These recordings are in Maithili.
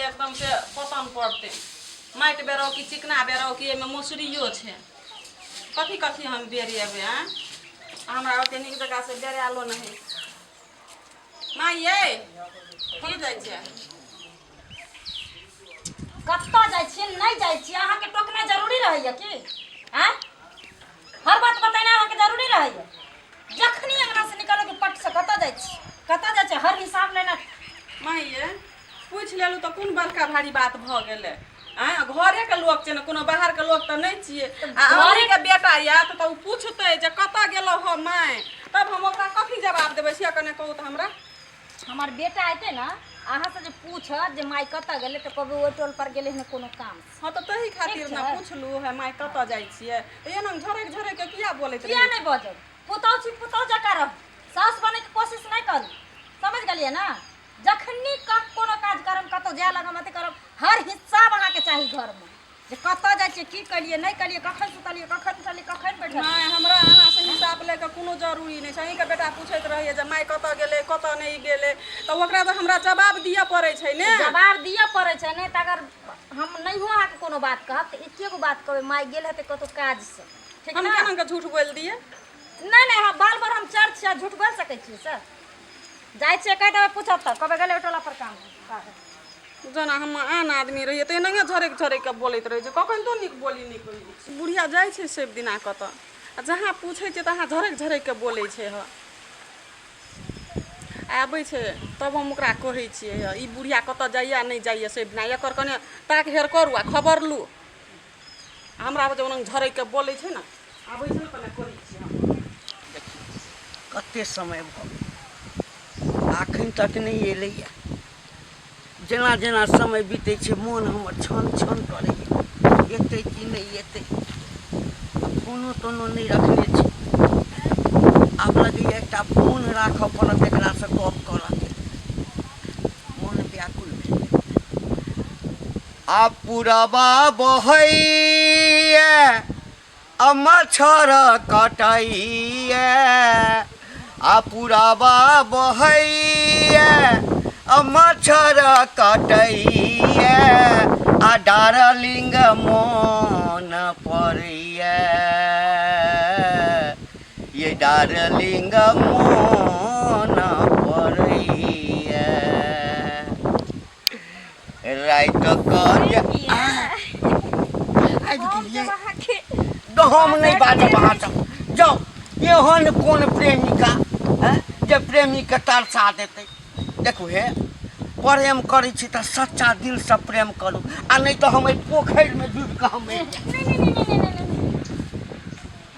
एकदम से पतन पड़तै। माटि बेराउ कि चिकना बेराउ कि एहिमे मसुरियो छै, कथी कथी हम बेरेबै? आँय, हमरा ओते नीक जकाँ से बेरायलो नहि होइ। माय यै, की जाइ छियै? कतऽ जाइ छियै, नहि जाइ छियै, अहाँके टोकनाइ जरूरी रहैया की? आँय, हर बात बतेनाइ अहाँके जरूरी रहैया? जखनी अंगना से निकलो कि पट से कतऽ जाइ छी, कतऽ जाइ छी, हर हिसाब लेना। माय यै, पूछि लेलहुँ तऽ कोन बड़का भारी बात भऽ गेलै? आँय, घरेके लोक छै ने, कोनो बाहरके लोक तऽ नहि छियै। आ अहीँके बेटा आयत तऽ ओ पूछतै जे कतऽ गेलहुँ हँ माय, तब हम ओकरा कथी जवाब देबै, से कने कहू तऽ हमरा। हमर बेटा एतै ने, अहाँसँ जे पूछत जे माय कतऽ गेलै, तऽ कहबै ओहि टोल पर गेलै हन कोनो काम से। हँ, तऽ ताहि खातिर ने छै। पुछलहुँ हे, माय कतऽ जाइ छियै? तऽ एना झरकि झरकि कऽ किया बोलैत किया रहै? नहि बजब? पुतहु छी, पुतहु जकाँ रहू, साउस बनैके कोशिश नहि करू, समझ गेलियै ने? जखनी कोनो काज करब, कतहु जाय लगब, अथी करब, हर हिसाब अहाँके चाही घरमे जे कतऽ जाइ छियै, की केलियै, नहि केलियै, कखन सुतलियै, कखन उठलियै, कखन बैठलियै। नहि, हमरा अहाँसँ हिसाब लैके कोनो जरूरी नहि छै। अहीँके बेटा पूछैत रहैए जे माय कतऽ गेलै, कतऽ नहि गेलै, तऽ ओकरा तऽ हमरा जवाब दिअ पड़ै छै ने। जवाब दिअ पड़ै छै ने, तऽ अगर हम नहियो अहाँके कोनो बात कहब तऽ एके गो बात कहबै, माय गेल हेतै कतहु काजसँ, ठीक हम ने? केना कऽ झूठ बोलि दियै? नहि नहि, हम बाल बर हम चर छियै, झूठ बोलि सकै छियै सर? जाइ छियै, कहि देबै, पूछत तऽ कहबै गेलै ओहि टोला पर काम। जेना हम आन आदमी रहियै तऽ एनाहिए झरकि झरकि कऽ बोलैत रहै छै। कखन तो नीक बोली नहि कहै छै। बुढ़िया जाइ छै सभ दिना कतऽ, आ जहाँ पूछै छियै तहाँ झरकि झरकि कऽ बोलै छै। ह, आबै छै तब हम ओकरा कहै छियै, ह, ई बुढ़िया कतऽ जाइए, नहि जाइए सभ दिना, एकर कने ताक हेर करू आ खबर लू। हमरा जे ओना झरकि कऽ बोलै छै ने, आबै छै ने, कने कहै छियै हम। देखियौ कते समय भऽ गेल, एखन तक नहि एलैए। जेना जेना समय बीतै छै, मोन हमर छन छन करैए, एतै कि नहि एतै? आ फोनो तोनो नहि रखने छी। आब लगैए एकटा फोन राखऽ पड़त एकरासँ गप करऽके। मोन व्याकुल भेल गेल। आ पुरबा बहैए आ मच्छर कटैए, आ पुरबा बहैए आ मच्छर कटैए, आ डार्लिंग मोन पड़ैए, ये डार्लिंग मोन पड़ैए राति कऽ जे आबि गेलियै। हम नहि बाजब अहाँ सब जाउ। एहन कोन प्रेमिका हैं जे प्रेमीके तरसा देतै? देखू हे, प्रेम करै छी तऽ सच्चा दिलसँ प्रेम करू, आ नहि तऽ हम एहि पोखरिमे डूबि कऽ हम मरि जायब। नहीं नहीं नहीं नहीं नहीं नहीं,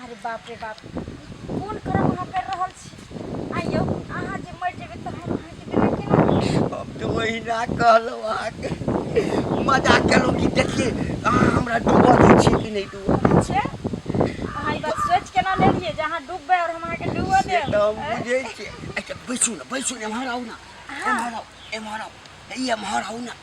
अरे बाप रे बाप, कोन कर्म अहाँ कर रहल छी? आइयो अहाँ जे मरि जेबै तऽ हम अहाँके बिना केना? हम तऽ ओहिना कहलहुँ अहाँके, मजाक केलहुँ कि देखिए अहाँ हमरा डूबऽ दै छियै कि नहि डूबऽ दै छियै। अहाँ ई बात सोचि केना लेलियै जे अहाँ डूबबै आओर हम अहाँके डूबऽ से देब? तऽ हम बुझै छियै। अच्छा बैसू ने, बैसू ने, एम्हर आउ ने, एम्हर आउ, एम्हर आउ, ई एम्हर आउ ने।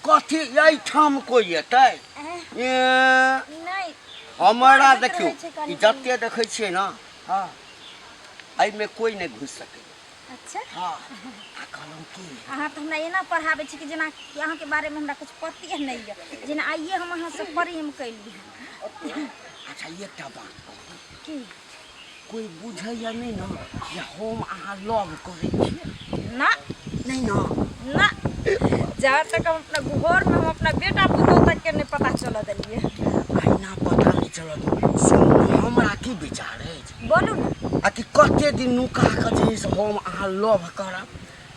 कथी एहिठाम कोइ एतै? ए, नहि हमरा डर होइत देखियौ रहै छै कनि ई जते देखै छियै ने, हँ, एहिमे कोइ नहि घुसि सकैए। अच्छा। हँ, आ कहलहुँ की, अहाँ तऽ हमरा एना पढ़ाबै छी कि जेना कि अहाँके बारेमे हमरा किछु पते नहि यऽ, जेना आइए हम अहाँसँ प्रेम केलियै। अच्छा एकटा बात कहू। की? कोइ बुझैए नहि ने जे हम अहाँ लव करै छियै? ना। नहि ने? ना, जहाँ तक हम अपना घरमे हम अपना बेटा पुतोह तकके नहि पता चलऽ देलियै। अहिना पता नहि चलत। सुनू ने, हमरा की विचार अछि। बोलू ने। आ कि कते दिन नुका कऽ जे है से हम अहाँ लव करब।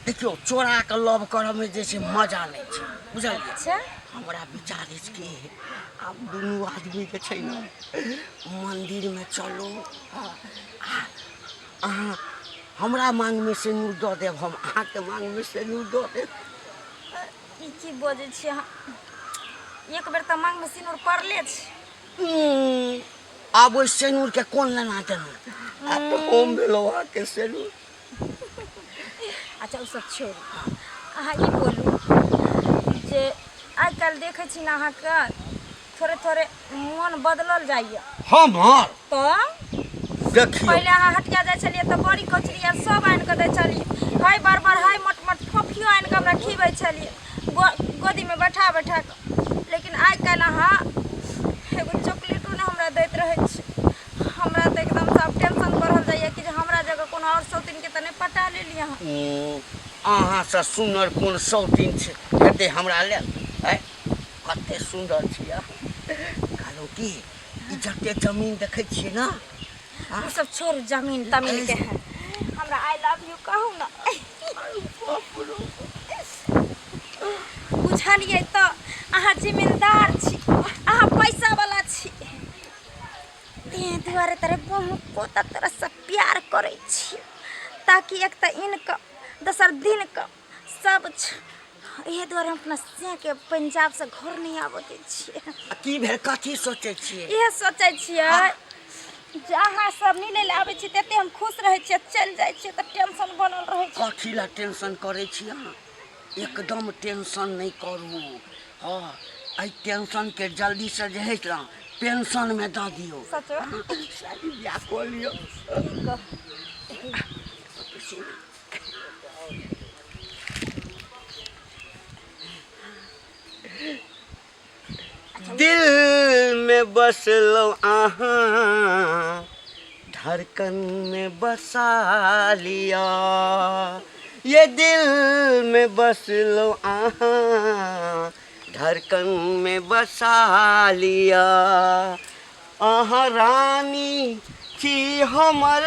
देखियौ, चोरा कऽ लव करऽमे जे छै मजा नहि छै, बुझलियै? अच्छा। हमरा विचार अछि कि आब दुनू आदमी जे छै ने मन्दिरमे चलू। हँ, आ अहाँ हमरा माँगमे सिन्दूर दऽ देब, हम अहाँके माँगमे सिन्दूर दऽ देब। ई की बजै छी अहाँ? एक बेर तऽ माँगमे सिनूर पड़ले छै। आब ओहि सिन्दूरके कोन लेना देना? आब तऽ हम भेलहुँ अहाँके सिन्दूर। अच्छा, ओ सब छोड़ू, अहाँ ई बोलू जे आइ काल्हि देखै छी ने अहाँके थोड़े थोड़े मोन बदलल जाइए। हमर तऽ देखियौ। पहिले अहाँ हटिया जाइ छलियै तऽ बड़ी कचरी आर सब आनि कऽ दै छलियै हाय बार बार हाय मोट मोट फोफियो आनि कऽ हमरा खिबै छलियै गोदीमे बैठा बैठा कऽ लेकिन आइ काल्हि अहाँ एगो चॉकलेटो नहि हमरा दैत रहै छी हमरा तऽ एकदमसँ आब टेंशन बढ़ल जाइए कि जे हमरा जगह कोनो आओर सौतीनके तऽ नहि पटा लेली अहाँ अहाँसँ सुनर कोन शौकीन छै हेतै हमरा लेल आँय कते सुन्दर छी अहाँ कहलहुँ की ई जते जमीन देखै छियै ने ओ सब छोड़ू जमीन तमीन के है हमरा I love you कहू ना बुझलियै तऽ अहाँ जिम्मेदार छी अहाँ पैसा वाला छी तें दुआरे तोरे बहुत तरहसँ प्यार करै छी ताकि एक तऽ इनकम दोसर दिनकम सब छै इहे दुआरे हम अपना के पंजाबसँ घर नहि आबऽ दै छियै आ की भेल कथी सोचै छियै इहे सोचै छियै जे अहाँ सब मिलै लए आबै छी तते हम खुश रहै छियै चलि जाइ छियै तऽ टेंशन बनल रहै छै कथी लए टेंशन करै छी अहाँ एकदम टेंशन नहि करू हँ एहि टेंशनके जल्दीसँ जे हइ ने पेंशनमे दऽ दियौ सच शादी बियाह कऽ लियौ दिल में बसलो अहाँ धड़कन में बसा लिया ये दिल में बसलो अहाँ धड़कन में बसा लिया अहाँ रानी छी हमर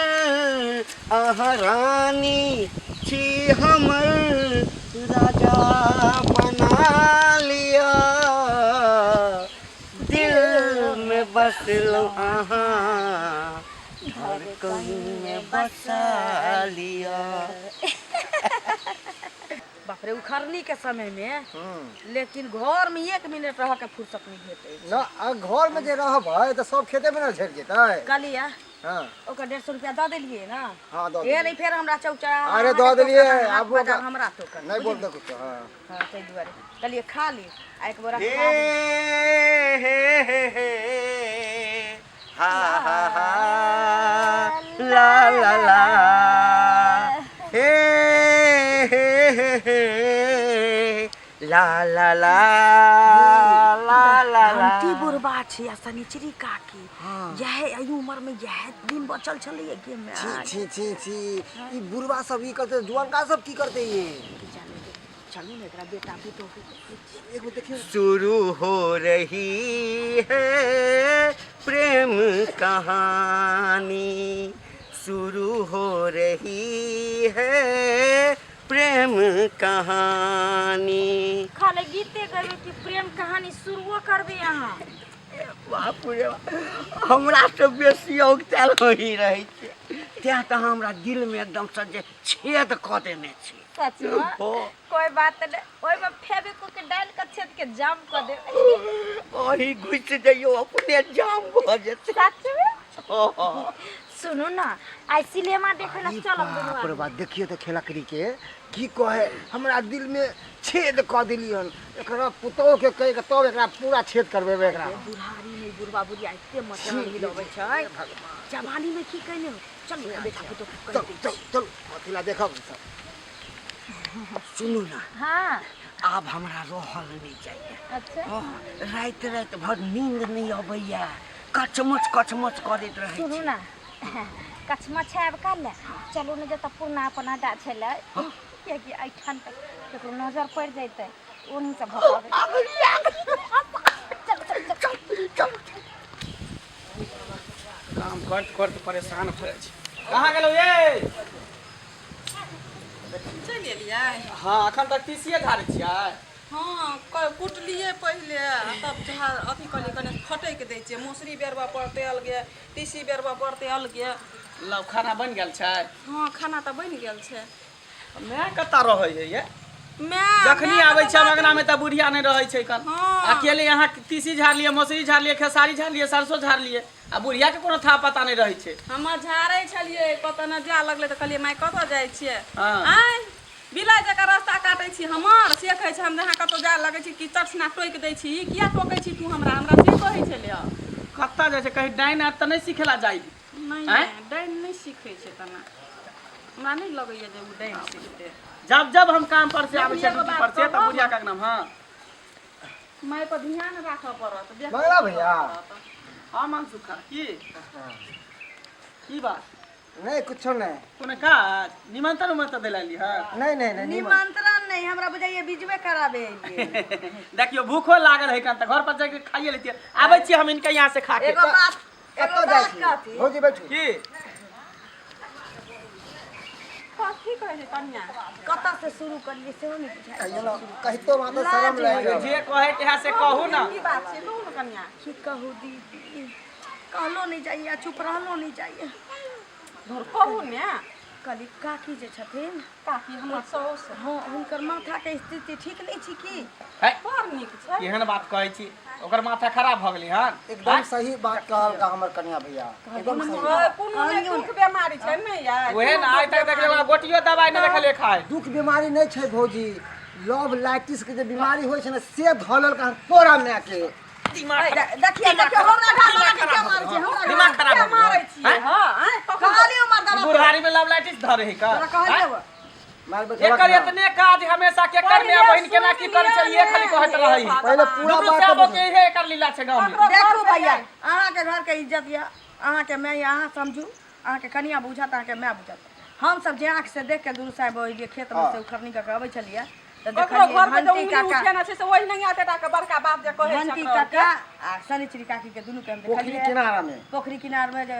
अहाँ रानी छी हमर राजा बना लिअ दिलमे बसलहुँ अहाँ धड़कनमे बसा लिअ बाप रे उखड़नी के समय में लेकिन घर में एक मिनट रह के फुर्सत नहीं भेटे न आ घर में जे रहबै तऽ सब खेते में न झड़ि जेतै कहलियै हाँ ओकर 150 रुपया दऽ देलियै ना हाँ दऽ ए देलियै। नहीं फेर हमरा चौक चौराहा अरे अहाँके दऽ देलियै टोकन, हाट आब बाजार ओकरा- हमरा टोकन नहि बोल दे कुछो हाँ हाँ ताहि दुआरे कहलियै खा ली आ एक बोरा हे खा ली हे हे हे हा हा हा ला ला ला हे हे हे हे ला ला ला ला ला ला घंटी बुढ़बा छै आ शनिचरी काकी यह एहि उम्र में यह दिन बचल छलैया गेम में छी छी छी छी ई बुढ़वा सब ई करते जुअनका सब की करते ये चलू ने एकरा बेटा पुतोह के देखै छी एक बेर देखियौ शुरू हो रही है प्रेम कहानी शुरू हो रही है प्रेम कहानी खाली गीते गबे कि प्रेम कहानी शुरुओ करबे अहाँ बाप रे बाप, हमरा से बेसी औगतायल ही रहै छै तें तऽ हमरा दिलमे एकदमसँ जे छेद कऽ देने छै सच में हो कोई बात नहीं ओहिमे फेविक्विक के डाल के छेद के जाम कर देबै ओही घुसि जइयौ अपने जाम भऽ जेतै सच में हो। सुनू ना आइ सिनेमा देखे ला अरे चलब दुनू बाप रे आदमी। बाप देखियो तऽ खेलकरी के की कहे हमरा दिल में छेद कऽ देलियन एकरा पुतोह के कहि के तब एकरा पूरा छेद करबेबै एकरा बुढ़ारी में बुढ़बा बुढ़िया एते मचान हिलबै छै जवानी में की कहने हो चलू ने बेटा पुतोह के चल कहि दै चल चल अथी ला देखब सब सुनू ना हाँ आब हमरा रहल नहि जाइए अच्छा हँ राति राति भर नींद नहि अबैया कचमच कचमच करैत रहै सुनू छी ना कछमछ आबि काल चलू ने जतऽ पुरना अपन अड्डा छलै कियाकि एहिठाम तऽ ककरो नजर पड़ि जेतै ओन्ही से भगाबै चल चल चल काम करत करत परेशान भऽ जाइ छी कहाँ गेलौ ये चलि एलियै हँ एखन तक तीसिए झाड़ै छियै हँ कुटलियै पहिले आ तब झाड़ अथी कहलियै कने फटकि दै छियै मसुरी बेरबऽ पड़तै अलगे तीसी बेरबऽ पड़तै अलगे लौ खाना बनि गेल छै हँ खाना तऽ बनि गेल छै माय कतऽ रहै है ये माय जखनी मायके आबै तऽ छै बात अंगना में तऽ बुढ़िया नहि रहै छै कन हँ। अकेले यहाँ तीसी झाड़लियै मसुरी झाड़लियै खेसारी झाड़लियै सरसों झाड़लियै आ बुढ़िया के कोनो था पता नहि रहै छै हम झाड़ै छलियै कतऽ ने जाय लगलै तऽ कहलियै माय कतऽ जाइ छियै हँ। आँय बिलाइ जकाँ रास्ता काटै छी हमर से कहै छै हम जहाँ कतौ जाय लगै छी कि चटसना टोकि दै छी ई किया टोकै छी तू हमरा हमरा से कहै छलै कतऽ जाइ छै कहीं डाइन आर तऽ नहि सिखेला जाइ नहि आँय? नहि डाइन नहि सीखै छै तेना हमरा नहि लगैया जे ओ डाइन सीखतै जब जब हम काम पर से आबै छियै एगो ड्यूटी बात पर से तऽ कहब? बुढ़िया के नाम हाँ माय पर ध्यान राखऽ पड़त देखऽ मंगला भैया। पड़त। हाँ मनसुखा की की बात नहीं कुछो नहीं कोनो काज निमंत्रण उमंत्रण दिलाली हँ नहीं नहीं नहीं निमन निमंत्रण नहीं हमरा बुझाइए बीजवे कराबे अइलिए देखियो भूखो लागल है कन तऽ घर पर जाके खाइए लेतियै आबै छियै हम इनके यहाँ से खा के एगो बात एगो कतऽ जाइ बात छी कहती भौजी बैठू की कथी कहै छै कनिया कतऽ से शुरू करिए सेहो नहि बुझाइ कहियो ना, कहितो वहाँ तो शर्म लागि रहल। जे कहे के है से कहू ना की बात छै कहू ने कनिया की कहू दीदी कहलो नहीं जाइए आ चुप रहलो नहीं जाइए धुर कहू ने कहली काकी जे छथिन काकी हमर साउस हाँ हुनकर माथाके स्थिति ठीक नहीं छै की है बड़ नीक छै केहन बात कहै छी ओकर माथा खराब भऽ गेलै हन एकदम सही बात कहल का हमर कन्या भैया एकदम सही बात। कोनो नहि दुख बेमारी छै ने यार उहे ने आइ तक देखले ओकरा गोटियो दवाई नहि देखलियै खाय दुख बीमारी नहीं छै भौजी लव लाइटिस के जे बीमारी होइ छै ने से धऽ लेलक हन तोरा माय के दिमाग खराब देखिए देखिए हमरा घर वाला के क्या मारै छै हमरा दिमाग खराब भऽ मारै गेलै छियै हँ आँय तखन कहलियै उमर दवा बुढ़ारी में लव लाइटिस धरे है का तोरा कहलियै वो। मार बैठलक एकर ना। एतने काज हमेशा के कर में बहिन केना की करै छै ये खाली कहैत रहै है पहिले पूरा दुनू बात से आबो बुझू। के इहे एकर लीला छै गाँव में देखू भैया अहाँके घरके इज्जत यऽ अहाँके माय यऽ अहाँ समझू अहाँके कनिया बुझत अहाँके माय बुझत हमसब जे आँखिसँ देख के दुनू साहेब ओहि जे खेतमे से उखड़नी कऽ के अबै छलियै तऽ ककरो देखलियै घर पे जे घंटी उंगली काका उठेना छै से ओहि नहि आते टा के बड़का बाप जे कहै छै घंटी ककरो काका आ शनिचरी काकी के दुनू के हम पोखरी देखलियै किनारा में पोखरी किनार में जे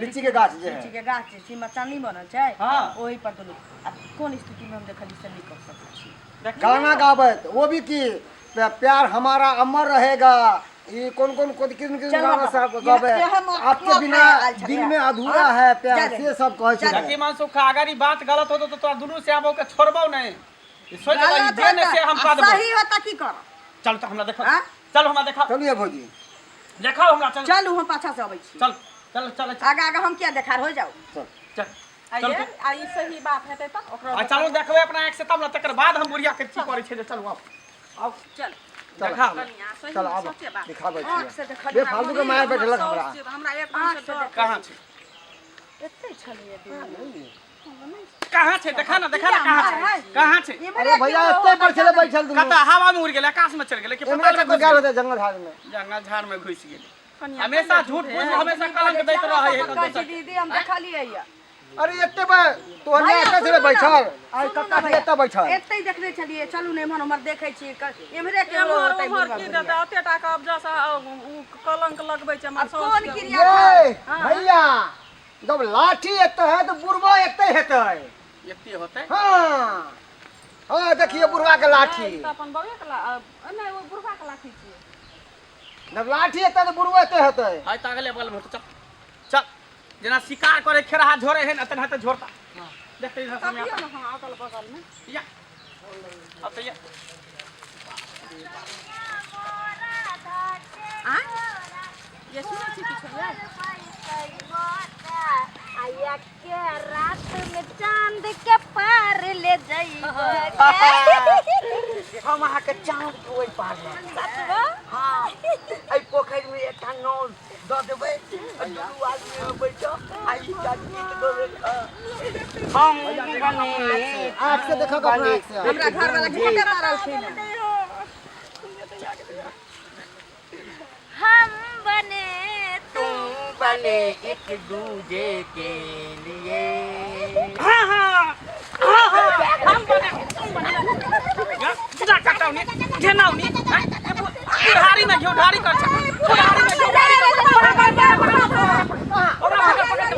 लीची के गाछ जे है। लीची के गाछ जे छै मचानी बनल छै हाँ। ओहि पर दुनू आ कोन स्थिति में हम देखलियै से नहि कह सकै छी गाना गाबैत वो भी की प्यार हमारा अमर रहेगा ये कौन कौन कौन किन किन चल गाना बाबा, सब ये- गावे ये हम आपके अपना बिना खाए आयल छलियै। दिल में अधूरा हाँ? है प्यार जा दे। से सब कहै जा छै देखी मनसुख अगर ई बात गलत होतो तो तोरा दुनू से आबो के छोड़बौ नहीं ई सोच लेबै गलत जे ने से हम होता कऽ देबौ सही होता की करब चल तो हमरा देखो हाँ? चल हमरा देखा चलिए भौजी देखाओ हमरा चल चलू हम पाछा से अबै छी चल चल चल चल आगा आगा हम किया देखार हो जाउ चल चल आ चल ये आ ई सही बात हेतै तऽ ओकरा आ चलू देखबै अपना आँखि से तब ने तकर बाद हम बुढ़िया के की करै छै जे चलू आउ आउ चल देखा हमरा। कनिया सही चल आब सचे बात दिखाबै आँख से छियै देखलियै बेफालतू के मार बैठलक हमरा साउस छै, हमरा एकदम से डर कहाँ छै एते छलियै दीदी कहाँ छै देखा ना देखा ना कहाँ छै कहाँ छै अरे भैया एते पर छले बैठल दुनू कतऽ हवा में उड़ गेलै आकाश में चलि गेलै कि एमरे पताल में कतऽ घुसि गेल गेलै होतै जंगल झाड़ में जंगल झाड़ में घुसि गेलै कनिया हमेशा झूठ फूस हमेशा कलंक दैत रहै है कहै छी दीदी हम देखलियै यऽ अरे एते बे तोहर भैया, एते छले सुनू ना, बैठल आइ सुनू कक्का ना छले भैया, एते बैठल एते देखने छलियै चलू ने एम्हर ओम्हर देखै छियै एम्हरे के एम्हर होतै उम्हर बुढ़बा की बुढ़िया। देतै ओते टा के अबजस उ कलंक लगबै छै हमर आब साउस कोन के। क्रिया ये भैया जब लाठी एते है तो बुढ़बा एते हेतै एते होतै हाँ हाँ देखिए बुढ़वा के लाठी ई तऽ अपन बउए के नहि ओ बुढ़बा के लाठी छियै जब लाठी एते तो बुढ़बा एते हेतै आइ तऽ अगले बगल में होतै चल चल जेना शिकार करे खेरहा झोरे है ना तेनाहिते झोरता देखते इधर सामने तकियौ ने हँ अगल बगल में या अब तो या आँय ये सुनै छी किछो यै आया के रात में चांद के पार ले जाइबो हम अहाँके चाँद के ओहि पार लऽ जायब। हाँ एहि पोखरिमे एकटा नाव दऽ देबै आ दुनू आदमी ओहिमे बैठब आ ई टा गीत गबैत हम बने आँख से देखो अपना आँख से हमरा घर वाला के कते मारलखिन हम बने तुम बने एक दूजे के लिए हाँ हाँ हाँ हाँ हम बने तुम बने जा कटाउनी घेनाउनी बुढ़ारी में घिउढारी कर छ बुढ़ारी में घिउढारी कर ओकरा पकड़ पकड़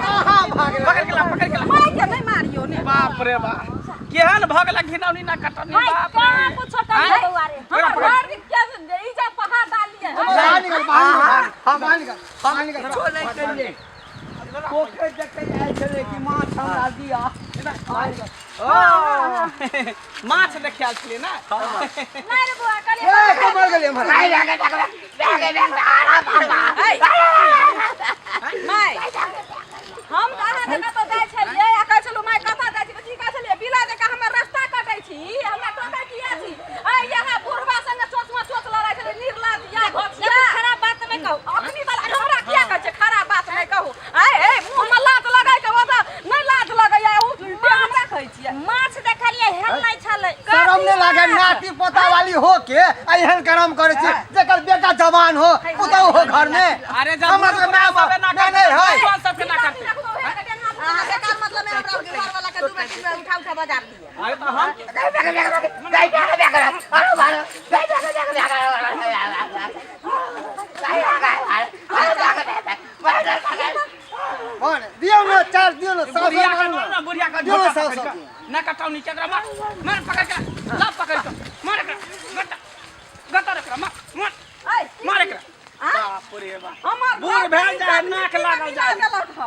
पकड़ के ला पकड़ के ला माय के नहि मारियौ ने बाप रे बाप केहन भऽ गेला घिनौनी ना कटनी बाप रे कहाँ कुछो कर बौआ रे ओकरा हमर पकड़ घर के इज्जत पहाड़ डालिए बाहर निकल बाहर निकल बाहर निकल बाहर निकल किछो नहि केलियै पोखरि देखै आयल छलै कि माछ हमरा दिअ ओ माछ देखे आयल छलियै ने नहीं रे बौआ कहलिए ए को मर गेलै हमर माय हम तऽ अहाँके कतऽ जाइ छलियै आ कहै छलहुँ माय कतऽ जाइ छी तऽ की कहै छलियै बिला जकाँ हमर रास्ता कटै छी हमरा टोकै किया छी ऐ यहाँ बुढ़बा संगे चोचमा चोच लड़ाइ छलै निर्लज या घोचिया देखो खराब बात नहीं कहू अखनी वाला हमरा किया कहै छै खराब बात नहि कहू ऐ ऐ काम करै छी जेकर बेटा जवान हो पुतहु हो घर में। अरे जब हमरा सबके माय बाप ना नहीं नहीं है। जवान सबके ना करते। अहाँके काम मतलब है हमरा घर वाला के दू बेटी में उठा उठा बाजार दिए। अरे तो हम कौन दियौ ने चार दियौ ने साफ बुढ़िया के मारू मारू ना, बुढ़िया के दियौ ने झोंटा साफ पकड़ साफ के। ना कटौनी के एकरा मार मार पकड़ के ला पकड़ के मार एकरा गट्टा गट्टा एकरा मार मार मार एकरा। बाप रे बाप, हमर बूढ़ भेल जाए नाक लागल जाए। देलक ह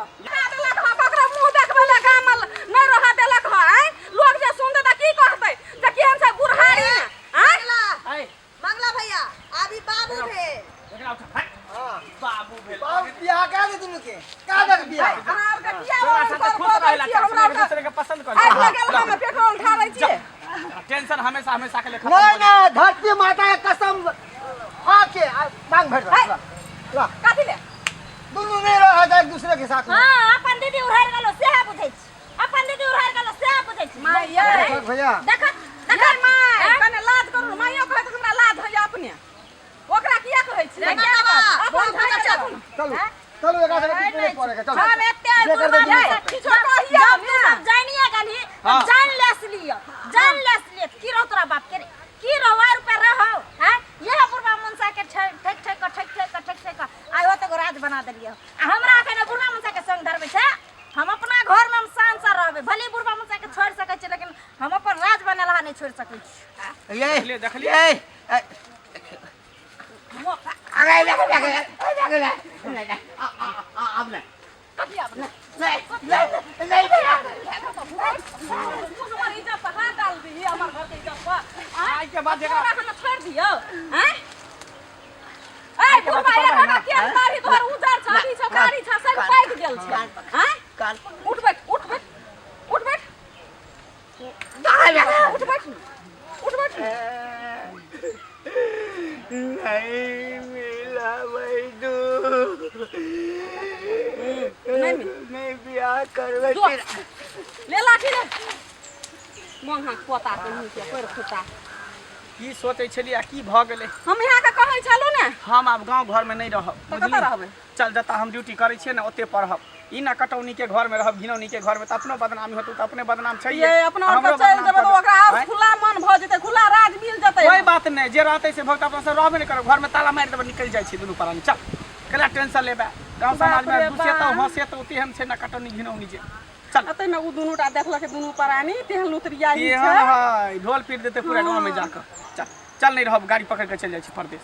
देलक ह, ककरो मुंह देखबै ले गाम में नहि रह देलक ह। आँय, लोग जे सुनतै तऽ की कहतै जे केहन छै बुढ़ारी में? आँय, ऐ मंगला भैया अभी बाबू भेल। एकरा उठा हट। बाबू भेल। बाप बियाह करा दे दुनू के का दे बियाह। अहाँ आरके किया तोरा ओहन साथे कर खुश बजै रहेला छियै? हमरा एक आरके दूसरे के पसंद कर। आगि लगेल हम पेट्रोल ढारै छियै। टेंशन हमेशा हमेशा के लिए खत्म नहीं हो जाए। नहीं, धरती माता के कसम खा के मांग भर दे। ला, ला। कथी ले दुनू नहीं रह जाए एक दूसरे के साथ में। हाँ, अपन दीदी उड़ार गेलो सेहा बुझै छी, अपन दीदी उड़ार गेलो सेहा बुझै छी। माय यै, देखो भैया देख देख यै माय, कने लाज करू। माइयो कहत हमरा लाज होइए अपने, ओकरा किया कहै छियै? अपन भाई के चलू। चलू चलू, एकरा सबके कुछ नहीं पड़े के, चलू। हम एते जे कर बुढ़बा दे मुसा किछो कहियौ जब तू ने। सब जानिए गेलही हाँ। जान लेस लिअ, जान लेस लिअ। की रहो तोरा बाप के रे? की रहो आर पे रहो हैं? यह बुढ़बा मुनसा के ठेक ठेक ठेक के ठेक ठेक के ठेक ठेक के आइ ओते गो राज बना देलियै। आ हमरा एखन बुढ़बा मुनसा के संग धरबै छै? हम अपना घर में हम शान से रहबै, भले बुढ़बा मुनसा के छोड़ि सकै छी लेकिन हम अपन राज बनेलहा नहि छोड़ि सकै छी। ये देखलियै, देखलियै। ये अब नहीं नहीं नहीं। तू हमर इज्जत पर हाथ डाल दीही, हमर घर के इज्जत पर। आइ के बाद तोरा एकरा हम छोड़ि दियौ? आँय, ऐ बुढ़बा, एक टाका केस दाढ़ी तोहर उजर छ, अथी छौ, कारी छ, सब पाकि गेल छै। आँय, उठ बैठ, उठ बैठ, उठ बैठ, उठ बैठ, उठ बैठ। नहीं मिला भाई, नहीं मिला। नहीं बियाह करबै। जो। ले लाठी ले, मोहक पोता कहीं के पैर फुटा। की सोचै छलियै आ की भऽ गेलै? हम यहाँ के कहै छलहुँ ने। हम आब गाँव घरमे नहि रहब। तऽ कतऽ बुझलिही? रहबै? चल, जतऽ हम ड्यूटी करै छियै ने ओते पढ़ब। ई ना कटौनी के घर में रहब, घिनौनी के घर में, तऽ अपनो बदनामी होतौ, तऽ अपने बदनाम छै। ये अपना आर के चलि जेबै तऽ ओकरा आओर खुला मन भऽ जेतै, खुला राज मिल जेतै। कोई बात नहि, जे रहतै से भक्त अपना सब रहबे नहि करब, घर में ताला मारि देबै, निकलि जाइ छी दुनू प्राणी। चल, केला टेंशन लेबै? गाँव समाज बाप रे में दुसेतौ बाप। हँसेतौ, तेहन छै ना कटौनी घिनौनी जे। चल। अतै ने ओ दुनू टा देखलक, दुनू प्राणी तेहन लुतरिया ही तेहन छै। है ढोल पीट देतै पूरा गाँव में जाकऽ। चल चल, नहि रहब, गाड़ी पकड़ि कऽ चलि जाइ छी परदेश।